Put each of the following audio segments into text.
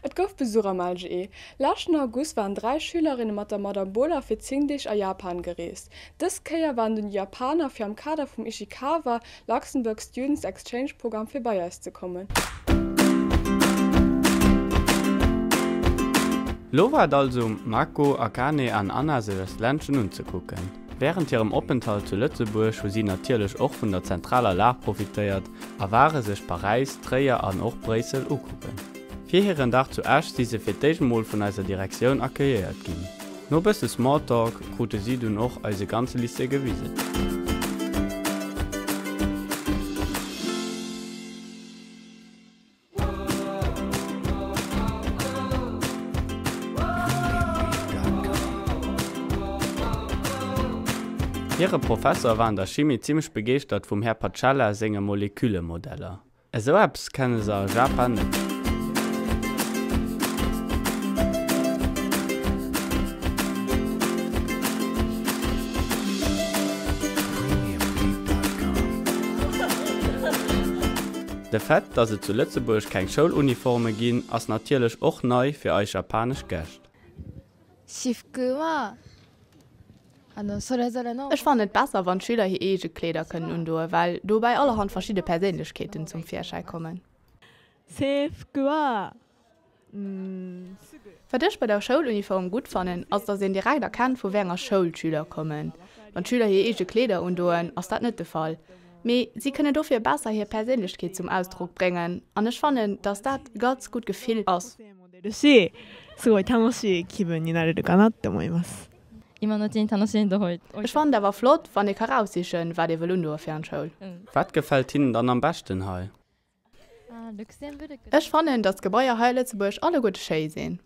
Et gouf Besuch am LGE. Leschten August waren 3 Schülerinne mat der Madame Bohler fir 10 Deeg a Japan gereest. Dës Kéier waren dunn déi Japaner fir am Kader vum Ishikawa Luxembourg Students Exchange Programm fir bei eis ze kommen. Lo war et also um Mako, Akane an Anna sech eist Ländchen unzekucken. Wärend hirem Openthalt zu Lëtzebuerg hu si natierlech och vun der zentraler Lag profitéiert a ware sech Paräis, Tréier an och Bréissel ukucken. Fir hiren Dag zu Esch si se fir d'éischt mol vun eiser Direktioun accueilléiert ginn. No bësse Smalltalk krute si dunn och eise ganze Lycée gewisen. Hire Professer war an der Chimie zimmlech begeeschtert vum Här Pacella senge Molekülemodeller. Esou eppes kenne se a Japan net. De Fait, dass et zu Lëtzebuerg keng Schouluniforme ginn, ass natierlech och nei fir eis japanesch Gäscht. Ech fannen et besser, wann d'Schüler hir eege Kleeder kënnen undoen, well dobäi allerhand verschidde Perséinlechkeeten zum Virschäi kommen. Wat ech bei der Schouluniform gutt fannen, ass dass een direkt erkennt, vu wéi enger Schoul d'Schüler kommen. Wann d'Schüler hir eege Kleeder undoen, ass dat net de Fall. Mee si kënnen dofir besser hir Perséinlechkeet zum Ausdrock bréngen an ech fannen, dass dat e ganz gutt Gefill ass. Ech fannen et awer flott, wann ee ka raussichen, wat ee wëll undoe fir an d'Schoul. Wat gefält hinnen dann am beschten hei? Ech fannen, datt d'Gebaier hei a Lëtzebuerg alleguerte schéi sinn.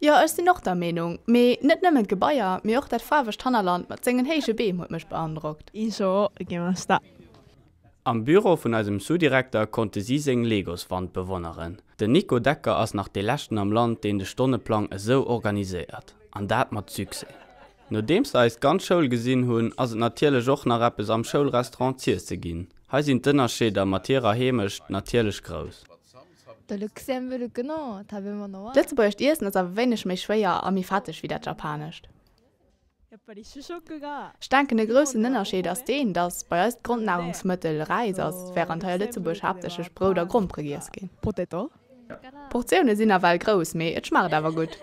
Jo, ech sinn och der Meenung. Mee net nëmmen d'Gebaier, mee och dat faarwegt Hannerland mat sengen héije Beem huet mech beandrockt. Am Büro vun eisem Sous-Direkter konnte si seng Legoswand bewonneren. Den Nico Decker ass nach dee leschten am Land, deen de Stonneplang esou organiséiert. An dat mat Succès. Nodeems se eis d'ganz Schoul gesinn hunn, ass et natierlech och nach eppes am Schoulrestaurant z'iesse ginn. Hei sinn d'Ënnerscheeder mat hirer Heemecht natierlech grouss. D'lëtzebuergescht Iessen ass awer wéineg méi schwéier a méi fetteg wéi dat japanescht. Ech denken e groussen Ënnerscheed ass deen, datt bei eis d'Grondnahrungsmëttel Räis ass, wärend hei a Lëtzebuerg haaptsächlech Brout a Grompere giess ginn. D'Portioune sinn nawell grouss, mee et schmaacht awer gutt.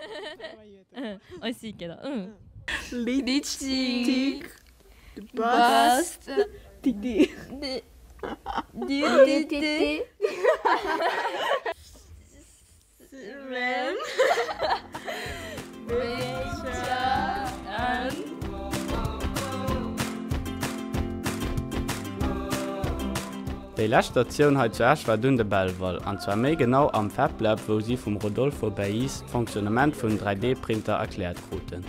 Déi lescht Statioun hei zu Esch war dunn de Belval, an zwar méi genau am FabLab, wou si vum Rodolfo Bais d'Fonctionnement vum 3D-Printer erkläert kruten.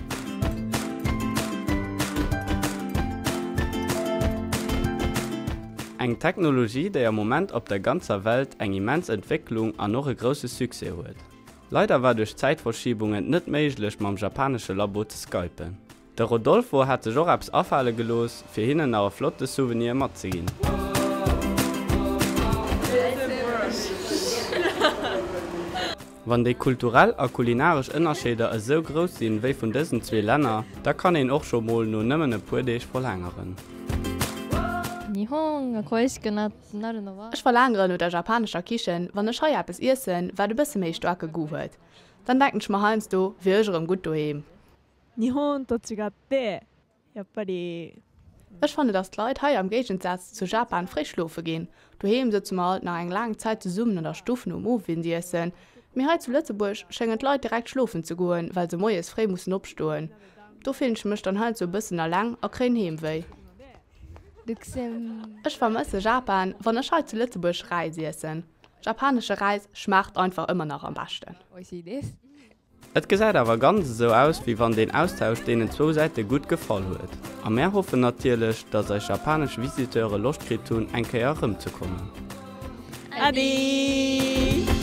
Eng Technologie, déi am Moment op der ganzer Welt eng immens Entwécklung an och e grousse Succès huet. Leider war duerch Zäitverschiebung et net méiglech mam japanesche Labo ze skypen. De Rodolfo hat sech och eppes afale gelooss, fir hinnen nach e flotte Souvenir matzeginn. Wann déi kulturell a kulinaresch Ënnerscheeder esou grouss sinn wéi vun dësen zwee Länner, da kann een och scho mol no nëmmen e puer Deeg verlaangeren. Ech verlaangeren no der japanescher Kichen, wann ech hei eppes iessen, wat e bësse méi staarke Goût huet. Dann denken ech mer heiansdo, wier ech erëm gutt doheem. Ech fannen, dass d'Leit hei am Géigensaz zu Japan fréi schlofe ginn. Doheem sëtze mer alt nach eng laang Zäit zesummen an der Stuff nom Owendiessen, mee hei zu Lëtzebuerg schéngen d'Leit direkt schlofen ze goen, well se moies fréi mussen opstoen. Do fillen ech mech dann heiansdo e bëssen eleng a kréien Heemwéi. Ech vermësse Japan, wann ech hei zu Lëtzebuerg Räis iessen. Japanesche Räis schmaacht einfach ëmmer nach am beschten. Et gesäit awer ganz esou aus, wéi wann deen Austausch deenen zwou Säite gutt gefall huet. A mär hoffen natierlech, dass eis japanesch Visiteure Loscht kritt hunn, eng Kéier erëmzekommen. Ade!